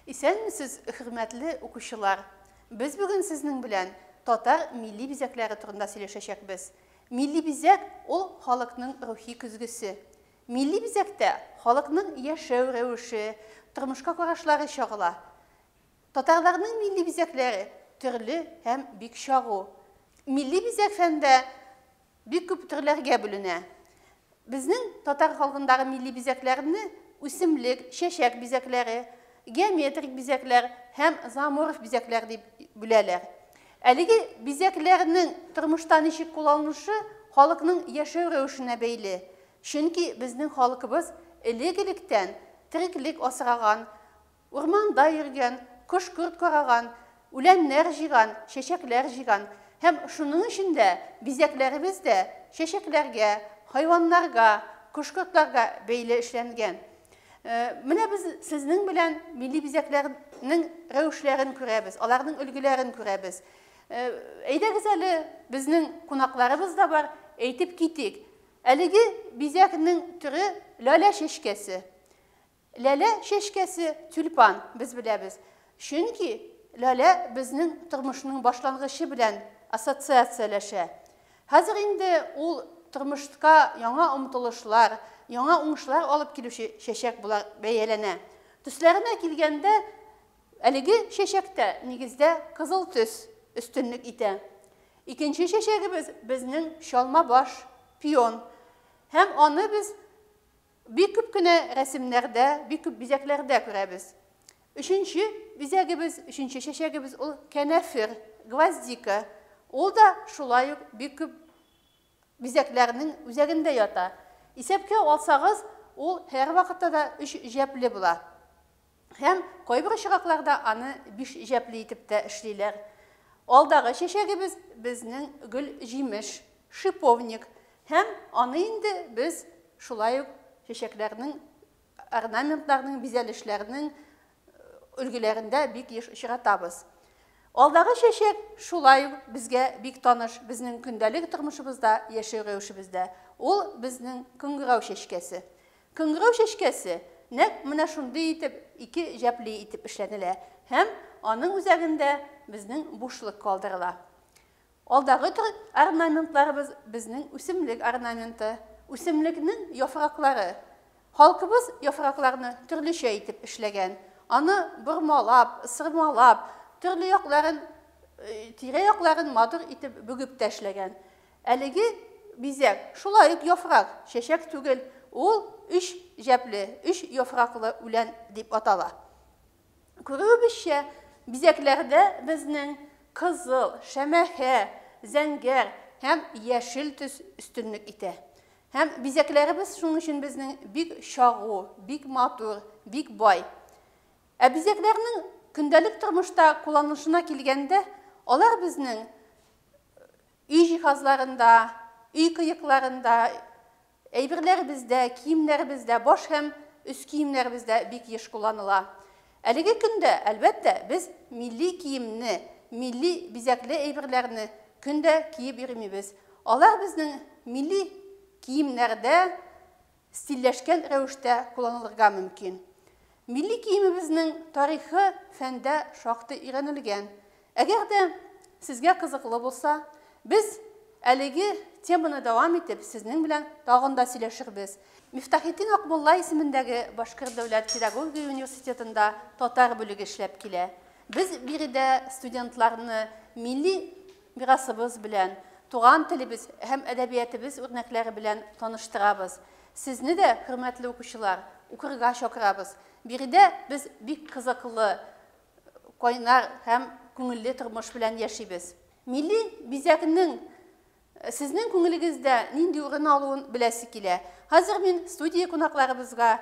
Исәнмесез, хөрмәтле укучылар! Без бүген сезнең белән татар милли бизәкләре турында сөйләшәчәкбез. Милли бизәк ул халыкның рухи көзгесе. Милли бизәктә халыкның яшәү рәвеше, тормышка карашлары чагыла. Татарларның милли бизәкләре төрле һәм бик чагу. Милли бизәк фәндә бик күп төрләргә бүленә. Безнең татар халкындагы милли бизәкләрне үсемлек, чәчәк бизәкләре, геометрик бизәкләр һәм зооморф бизәкләр дип бүләләр. Әлеге бизәкләрнең тормышта ничек кулланышы халыкның яшәү рәвешенә бәйле. Чөнки безнең халкыбыз элек-электән тереклек асраган, урманда йөргән, кош-корт караган, үләннәр җыйган, чәчәкләр җыйган. Һәм шуның өчен дә бизәкләребез дә чәчәкләргә, хайваннарга, кош-кортларга бәйле эшләнгән. Менә без сезнең белән милли бизәкләрнең рәвешләрен күрәбез, аларның өлгеләрен күрәбез. Әйдәгез әле, безнең кунакларыбыз да бар, әйтеп китик. Әлеге бизәкнең төре ләлә чәчкәсе. Ләлә чәчкәсе тюльпан, без беләбез. Чөнки ләлә безнең тормышның башлангычы белән ассоциацияләшә. Хәзер инде ул тормышка яңа омтылышлар, яңа уңышлар алып килүче чәчәк булар бәяләнә. Төсләренә килгәндә, әлеге чәчәктә нигездә кызыл төс өстенлек итә. Икенче чәчәгебез безнең чалма баш, пион. Һәм аны без бик күп кенә рәсемнәрдә, бик күп бизәкләрдә күрәбез. Өченче бизәгебез, өченче чәчәгебез ул кәнәфер, гвоздика. Ул да шулай ук бик күп бизәкләрнең үзәгендә ята. Исәпкә алсагыз, ул һәр вакытта да өч җәпле була. Һәм кайбер очракларда аны биш җәпле итеп тә эшлиләр. Алдагы чәчәгебез безнең гөл җимеш, шиповник. Һәм аны инде без шулай ук чәчәкләрнең, орнаментларның, бизәлешләрнең өлгеләрендә бик еш очратабыз. Алдагы чәчәк шулай ук безгә бик таныш, безнең көндәлек тормышыбызда, яшәү рәвешебездә. Ул безнең кыңгырау чәчкәсе. Кыңгырау чәчкәсе нәкъ менә шундый итеп ике җәпле итеп эшләнелә һәм аның үзәгендә безнең бушлык калдырыла. Алдагы төр орнаментларыбыз безнең үсемлек орнаменты. Үсемлекнең яфраклары. Халкыбыз яфракларны төрлечә итеп эшләгән. Аны бормалап, сырмалап, төрле якларын, тирә якларын матур итеп бөгеп тә эшләгән. Әлеге бизәк шулай ук яфрак, чәчәк түгел, ул өч җәпле, өч яфраклы үлән дип атала. Күрүебезчә, бизәкләрдә безнең кызыл, шәмәхә, зәңгәр һәм яшел төс өстенлек итә. Һәм бизәкләребез шуның өчен безнең бик чагу, бик матур, бик бай. Ә бизәкләрнең көндәлек тормышта кулланылышына килгәндә, алар безнең өй җиһазларында, өй кыекларында, әйберләребездә, киемнәребездә, баш һәм өс киемнәребездә бик еш кулланыла. Әлеге көндә, әлбәттә, без милли киемне, милли бизәкле әйберләрне көндә киеп йөрмибез. Алар безнең милли киемнәрдә стильләшкән рәвештә кулланылырга мөмкин. Милли киемебезнең тарихы фәндә шактый өйрәнелгән. Әгәр дә сезгә кызыклы булса, без әлеге теманы дәвам итеп, сезнең белән тагын да сөйләшербез. Мифтахетдин Акмулла исемендәге Башкорт дәүләт педагогия университетында татар бүлеге эшләп килә. Без биредә студентларны милли мирасыбыз белән, туган телебез һәм әдәбиятыбыз үрнәкләре белән таныштырабыз. Сезне дә, хөрмәтле укучылар, укырга чакырабыз. Биредә без бик кызыклы, кайнар һәм күңелле тормыш белән яшибез. Милли бизәкнең сезнең күңелегездә нинди урын алуын беләсе килә. Хәзер мин студия кунакларыбызга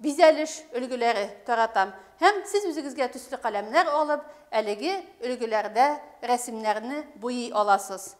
бизәлеш өлгеләре таратам. Һәм сез үзегезгә төсле каләмнәр алып, әлеге өлгеләрдә рәсемнәрне буйый аласыз.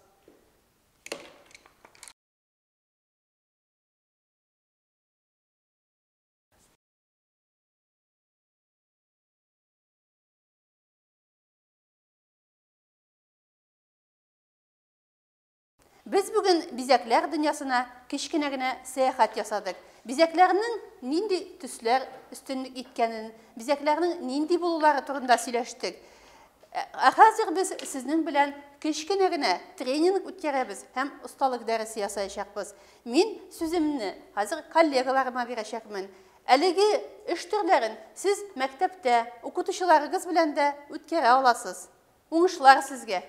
Без бүген бизәкләр дөньясына кечкенә генә сәяхәт ясадык. Бизәкләрнең нинди төсләр өстенлек иткәнен, бизәкләрнең нинди булулары турында сөйләштек. Ә хәзер без сезнең белән кечкенә генә тренинг үткәрәбез һәм осталык дәресе ясаячакбыз. Мин сүземне хәзер коллегаларыма бирәчәкмен. Әлеге эш төрләрен сез мәктәптә укытучыларыгыз белән дә үткәрә аласыз. Уңышлар сезгә!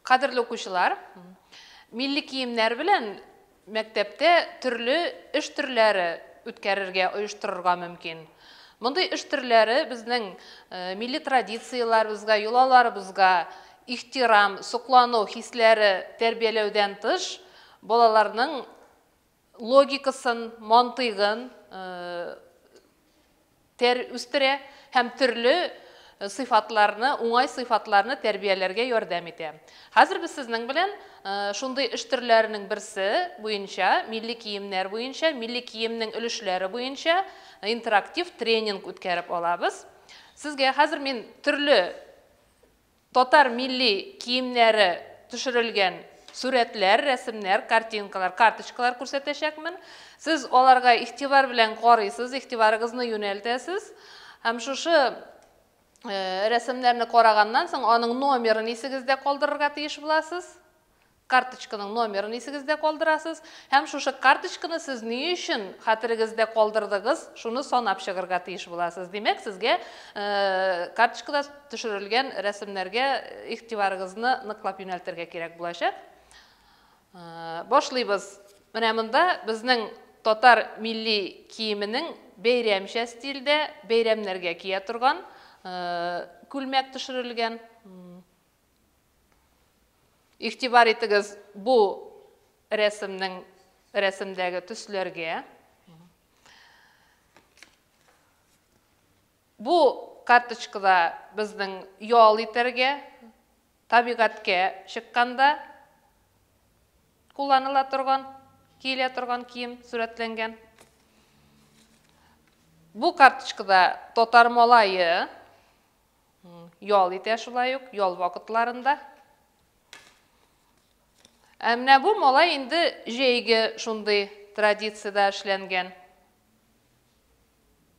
Кадерле укучылар, милли киемнәр белән мәктәптә төрле эш төрләре үткәрергә, оештырырга мөмкин. Мондый эш төрләре безнең милли традицияләребезгә, йолаларыбызга ихтирам, соклану хисләре тәрбияләүдән тыш, балаларның логикасын, мантыйгын үстерә һәм төрле сыйфатларны, уңай сыйфатларны тәрбияләргә ярдәм итә. Хәзер без сезнең белән шундый эш төрләренең берсе буенча, милли киемнәр буенча, милли киемнең өлешләре буенча интерактив тренинг үткәреп алабыз. Сезгә хәзер мин төрле татар милли киемнәре төшерелгән сурәтләр, рәсемнәр, картинкалар, карточкалар күрсәтәчәкмен. Сез аларга игътибар белән карыйсыз, игътибарыгызны юнәлтәсез. Һәм шушы рәсемнәрне караганнан соң аның номерын исегездә калдырырга тиеш буласыз. Карточканың номерын исегездә калдырасыз. Һәм шушы карточканы сез ни өчен хәтерегездә калдырдыгыз, шуны санап чыгарга тиеш буласыз. Димәк, сезгә карточкада төшерелгән рәсемнәргә игътибарыгызны ныклап юнәлтергә кирәк булачак. Башлыйбыз. Менә монда безнең татар милли киеменең бәйрәмчә стильдә, бәйрәмнәргә кия торган күлмәк төшерелгән. Игътибар итегез бу рәсемнең рәсемдәге төсләргә. Бу карточкада безнең ял итәргә, табигатькә чыкканда кулланыла торган, киелә торган кием сурәтләнгән. Бу карточкада татар малае ял итә шулай ук, ял вакытларында. Ә менә бу малай инде җәйге шундый традициядә эшләнгән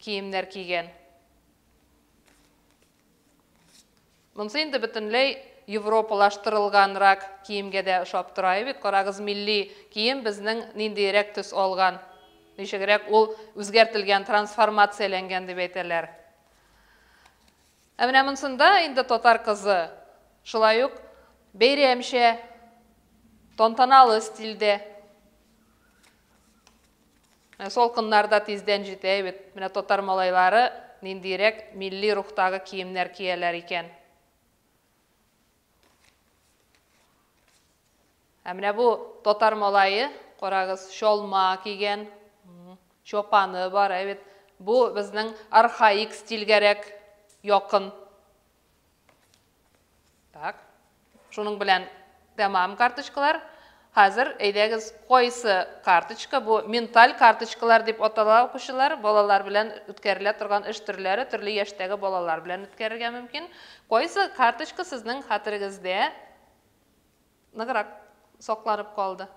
киемнәр кигән. Монысы инде бөтенләй европалаштырылганрак киемгә дә ошап тора бит. Карагыз, милли кием безнең ниндирәк төс алган, ничегрәк ул үзгәртелгән, трансформацияләнгән дип әйтәләр. Ә менә монсында инде татар кызы шулай ук бәйрәмчә, тантаналы стильдә. Салкыннар да тиздән җитә бит. Менә татар малайлары ниндирәк милли рухтагы киемнәр кияләр икән. Ә менә бу татар малае, карагыз, чалма кигән, чапаны бар, әйбәт. Бу безнең архаик стильгәрәк якын. Так. Шуның белән тәмам карточкалар. Хәзер әйдәгез, кайсы карточка, бу менталь карточкалар дип атала укучылар, балалар белән үткәрелә торган эш төрләре, төрле яшьтәге балалар белән үткәрергә мөмкин. Кайсы карточка сезнең хәтерегездә ныграк сакланып калды?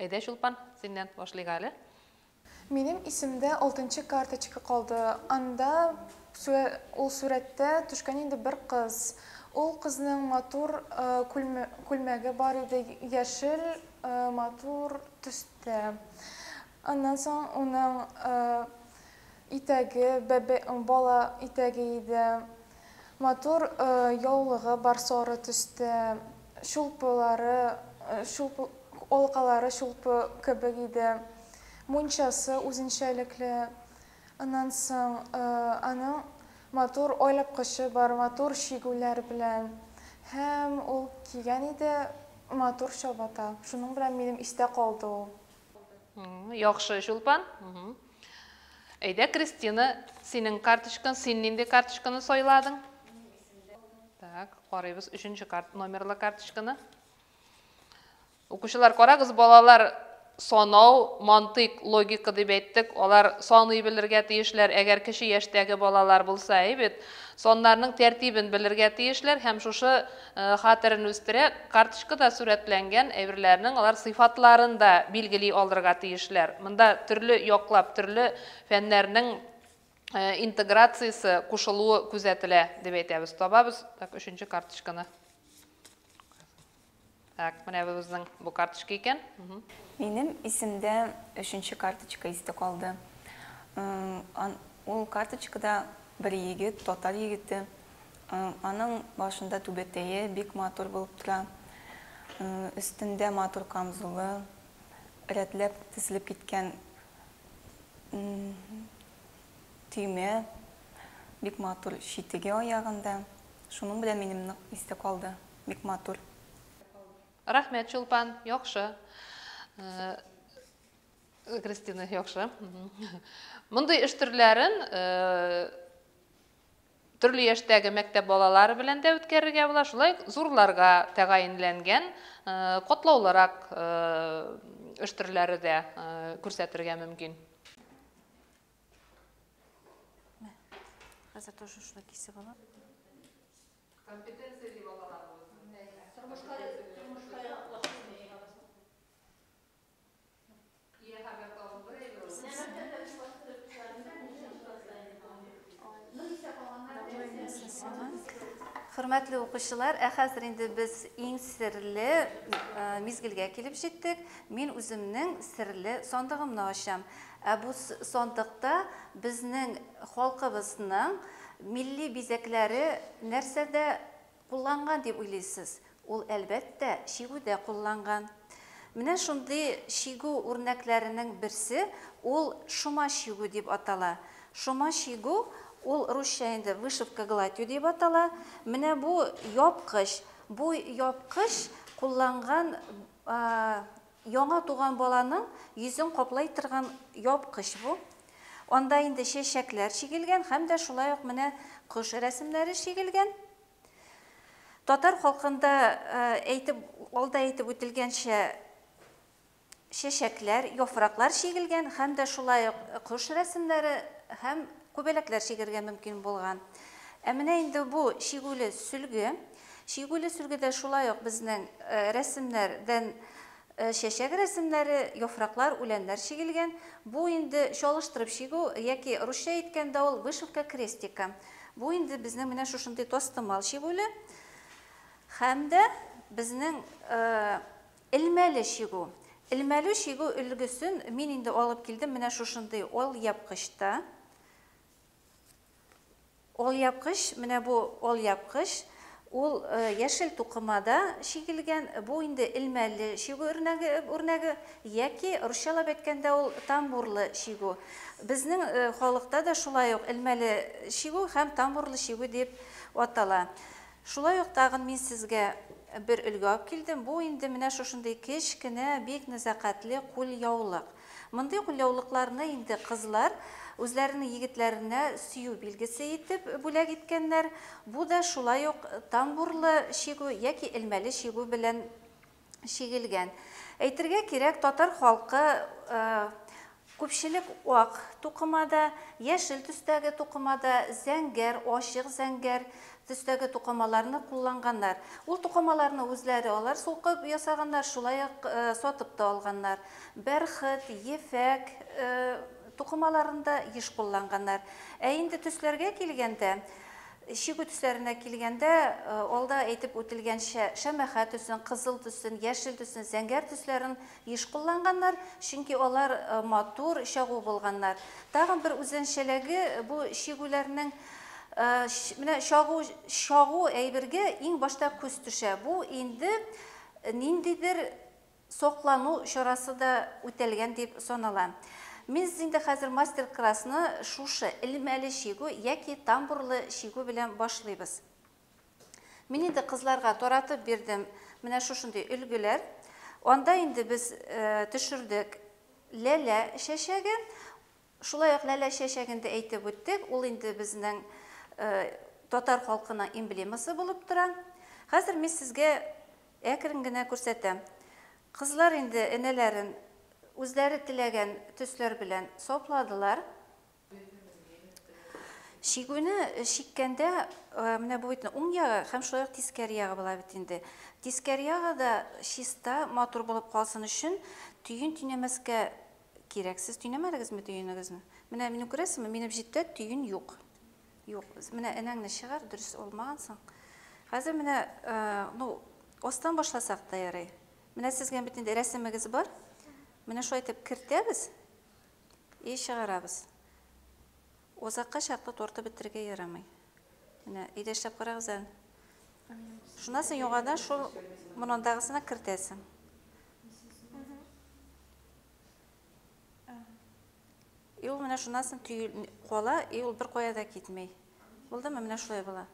Әйдә, Чулпан, синнән башлыйк әле. Минем исемдә 6-нчы карточка калды. Анда ул сурәттә төшкән инде бер кыз. Ул кызның матур күлмәге бар иде, яшел матур төстә. Аннан соң уның итәге, бала итәге иде. Матур яулыгы бар сары төстә. Чулпылары, алкалары чулпы кебек иде. Мунчасы үзенчәлекле. Аннан соң аның матур ойлапкычы бар, матур чигүләр белән. Һәм ул кигән иде матур чабата. Шуның белән минем истә калды ул. Яхшы, Чулпан. Әйдә, Кристина, синең карточкаң, син нинди карточканы сайладың? Так, карыйбыз 3-нче номерлы карточканы. Укучылар, карагыз, балалар Санау, мантыйк, логика дип әйттек, алар саный белергә тиешләр, әгәр кече яшьтәге балалар булса, әй бит, саннарның тәртибен белергә тиешләр һәм шушы хәтерен үстерә, карточкада сурәтләнгән әйберләрнең алар сыйфатларын да билгели алырга тиешләр. Монда төрле яклап, төрле фәннәрнең интеграциясе, кушылуы күзәтелә дип әйтәбез. Табабыз, так, өченче карточканы. Так, менә безнең бу карточка икән. Минем исемдә өченче карточка истә калды. Ул карточкада бер егет, татар егете. Аның башында түбәтәе бик матур булып тора. Өстендә матур камзулы, рәтләп тезелеп киткән төймә, бик матур читеге аягында. Шуның белән минем нык истә калды. Бик матур. Рәхмәт, Чулпан, яхшы. Кристина, яхшы. Мондый эш төрләрен төрле яшьтәге мәктәп балалары белән дә үткәрергә була, шулай ук зурларга тәгаенләнгән катлаулырак эш төрләре дә күрсәтергә мөмкин. Хәзер тоже шулай кисеп алам. Компетенция дип атала бу. Хөрмәтле укучылар, ә хәзер инде без иң серле мизгелгә килеп җиттек. Мин үземнең серле сандыгымны ачам. Ә бу сандыкта безнең халкыбызның милли бизәкләре нәрсәдә кулланган дип уйлыйсыз? Ул әлбәттә чигүдә кулланган. Менә шундый чигү үрнәкләренең берсе ул шома чигү дип атала. Шома чигү ул русча инде вышивка гладью дип атала. Менә бу япкыч, бу япкыч кулланган яңа туган баланың йөзен каплай торган япкыч бу. Анда инде чәчәкләр чигелгән һәм дә шулай ук менә кош рәсемнәре чигелгән. Татар халкында алда әйтеп үтелгәнчә чәчәкләр, яфраклар чигелгән һәм дә шулай ук кош рәсемнәре һәм күбәләкләр чигергә мөмкин булган. Ә менә инде бу чигүле сөлге. Чигүле сөлгедә шулай ук безнең рәсемнәрдән чәчәк рәсемнәре, яфраклар, үләннәр чигелгән. Бу инде чалыштырып чигү яки русча әйткәндә ул вышивка крестика. Бу инде безнең менә шушындый тастымал чигүле. Һәм дә безнең элмәле чигү. Элмәле чигү өлгесен мин инде алып килдем менә шушындый алъяпкычта. Алъяпкыч, менә бу алъяпкыч, ул яшел тукымада чигелгән. Бу инде элмәле чигү үрнәге яки русчалап әйткәндә ул тамбурлы чигү. Безнең халыкта да шулай ук элмәле чигү һәм тамбурлы чигү дип атала. Шулай ук тагын мин сезгә бер өлге алып килдем. Бу инде менә шушындый кечкенә, бик нәзакәтле кулъяулык. Мондый кулъяулыкларны инде кызлар үзләренең егетләренә сөю билгесе итеп бүләк иткәннәр. Бу да шулай ук тамбурлы чигү яки элмәле чигү белән чигелгән. Әйтергә кирәк, татар халкы күпчелек ак тукымада, яшел төстәге тукымада, зәңгәр, ачык зәңгәр төстәге тукымаларны кулланганнар. Ул тукымаларны үзләре алар сугып ясаганнар, шулай ук сатып та алганнар. Бәрхет, ефәк тукымаларын да еш кулланганнар. Ә инде төсләргә килгәндә, чигү төсләренә килгәндә, алда әйтеп үтелгәнчә, шәмәхә төсен, кызыл төсен, яшел төсен, зәңгәр төсләрен еш кулланганнар, чөнки алар матур, чагу булганнар. Тагын бер үзенчәлеге бу чигүләрнең, менә чагу әйбергә иң башта күз төшә. Бу инде ниндидер соклану чарасы да үтәлгән дип санала. Мин инде хәзер мастер-классны шушы элмәле чигү яки тамбурлы чигү белән башлыйбыз. Мин инде кызларга таратып бирдем менә шушындый өлгеләр. Анда инде без төшердек ләлә чәчәге. Шулай ук ләлә чәчәген дә әйтеп үттек. Ул инде безнең татар халкының эмблемасы булып тора. Хәзер мин сезгә әкрен генә күрсәтәм. Кызлар инде энәләрен Үзләре теләгән төсләр белән сапладылар. Чигүне чиккәндә, менә бу бит уң ягы һәм шулай ук тискәре ягы була бит инде. Тискәре ягы да чиста, матур булып калсын өчен төен төйнәмәскә кирәк. Сез төйнәмәдегезме төенегезне? Менә мине күрәсезме? Минем җептә төен юк. Юк. Менә энәңне чыгар, дөрес алмагансың. Хәзер менә, ну, астан башласак та ярый. Менә сезгә бит инде рәсемегез бар. Менә шулай итеп кертәбез и чыгарабыз. Озакка чаклы тартып бетерергә ярамый. Менә өйдә эшләп карагыз әле. Шуннан соң яңадан шул монандагысына кертәсең. И ул менә шуннан соң төел кала, и ул бер кая да китми. Булдымы? Менә шулай була.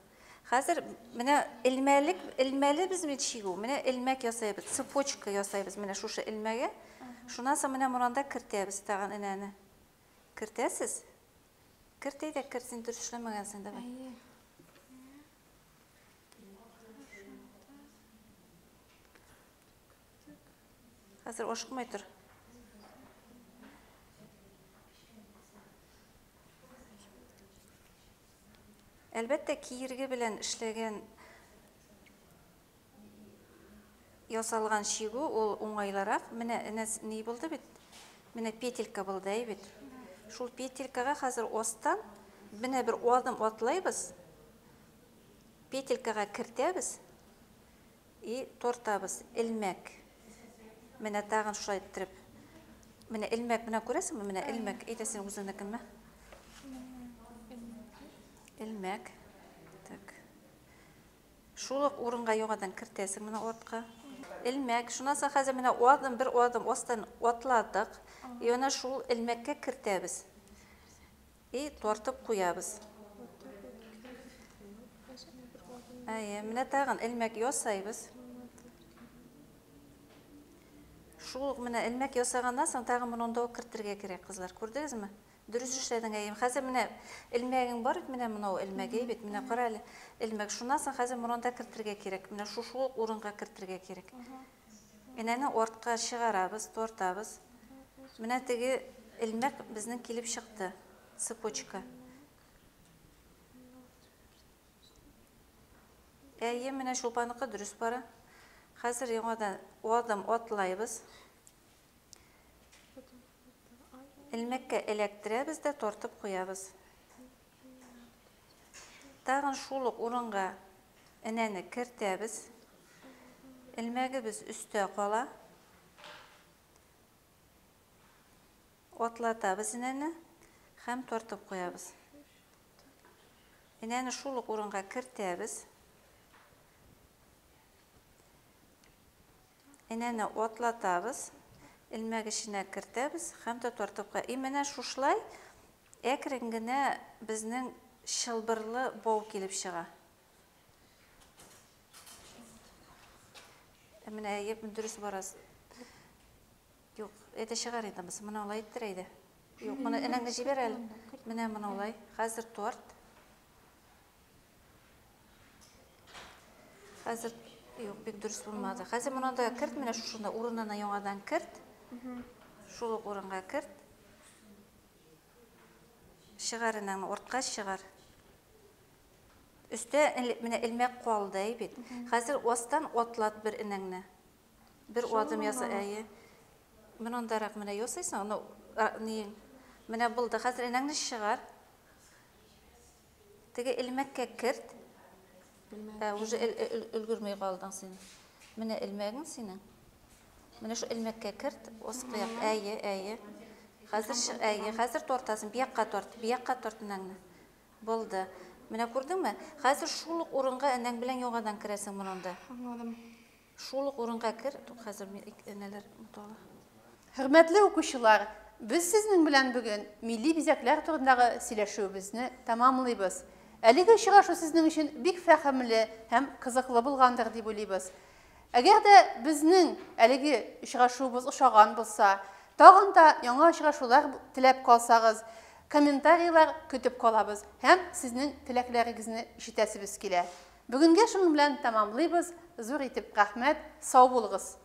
Хәзер менә элмәлек, элмәле без бит чигү. Менә элмәк ясайбыз, цепочка ясайбыз менә шушы элмәгә. Шуннан соң менә монанда кертәбез тагын энәне. Кертәсез? Керт әйдә, керт, син дөрес эшләмәгәнсең, давай. Әйе. Хәзер ашыкмай тор. Әлбәттә, киерге белән эшләгән ясалган чигү ул уңайлырак. Менә энә ни булды бит? Менә петелька булды, әй бит. Шул петелькага хәзер астан менә бер адым атлайбыз. Петелькага кертәбез и тартабыз элмәк. Менә тагын шулай иттереп. Менә элмәк, менә күрәсеңме? Менә элмәк. Әйдә син үзеңнекенме? Элмәк. Так. Шул ук урынга яңадан кертәсең менә артка. Элмәк. Шуннан соң хәзер менә адым, бер адым астан атладык. И әнә шул элмәккә кертәбез. И тартып куябыз. Әйе, менә тагын элмәк ясайбыз. Шул ук менә элмәк ясаганнан соң тагын моны да ук кертергә кирәк, кызлар. Күрдегезме? Дөрес эшләдең, әйе. Хәзер менә элмәгең бар бит, менә монау элмәк, әйе бит. Менә кара әле, элмәк. Шуннан соң хәзер моны да кертергә кирәк. Менә шушы ук урынга кертергә кирәк. Энәне артка чыгарабыз, тартабыз. Менә теге элмәк безнең килеп чыкты. Цепочка. Әйе, менә Чулпаныкы дөрес бара. Хәзер яңадан адым атлайбыз. Элмәккә эләктерәбез дә тартып куябыз. Тагын шул ук урынга энәне кертәбез. Элмәгебез өстә кала. Атлатабыз энәне һәм тартып куябыз. Энәне шул ук урынга кертәбез. Энәне атлатабыз, элмәк эченә кертәбез һәм дә тартып куябыз. И менә шушылай әкрен генә безнең чылбырлы бау килеп чыга. Менә әйе, дөрес барасыз. Юк, әйдә чыгар инде без. Моны алай иттер әйдә. Юк, моны энәңне җибәр әле. Менә моны алай. Хәзер торт. Хәзер юк, бик дөрес булмады. Хәзер моны да керт, менә шушында урынына яңадан керт. Шул ук урынга керт. Чыгар энәңне, артка чыгар. Өстә менә элмәк калды, әй бит. Хәзер астан атлат бер энәңне. Бер адым яса, әйе. Менә андарак менә ясайсың, аны, ни, менә булды. Хәзер энәңне чыгар. Теге элмәккә керт. Уже өлгермәй калдың син. Менә элмәгең синең. Менә шу элмәккә керт, аскы як. Әйе, әйе. Хәзер әйе, хәзер тартасың, биякка тарт, биякка тарт энәңне. Булды. Менә күрдеңме? Хәзер шул ук урынга энәң белән яңадан керәсең монда. Аңладым. Шул ук урынга кер. Тук, хәзер мин энәләр онытала. Хөрмәтле укучылар, без сезнең белән бүген милли бизәкләр турындагы сөйләшүебезне тәмамлыйбыз. Әлеге очрашу сезнең өчен бик фәһемле һәм кызыклы булгандыр дип уйлыйбыз. Әгәр дә безнең әлеге очрашуыбыз ошаган булса, тагын да яңа очрашулар теләп калсагыз, комментарийлар көтеп калабыз һәм сезнең теләкләрегезне ишетәсебез килә. Бүгенгә шуның белән тәмамлыйбыз. Зур итеп рәхмәт, сау булыгыз.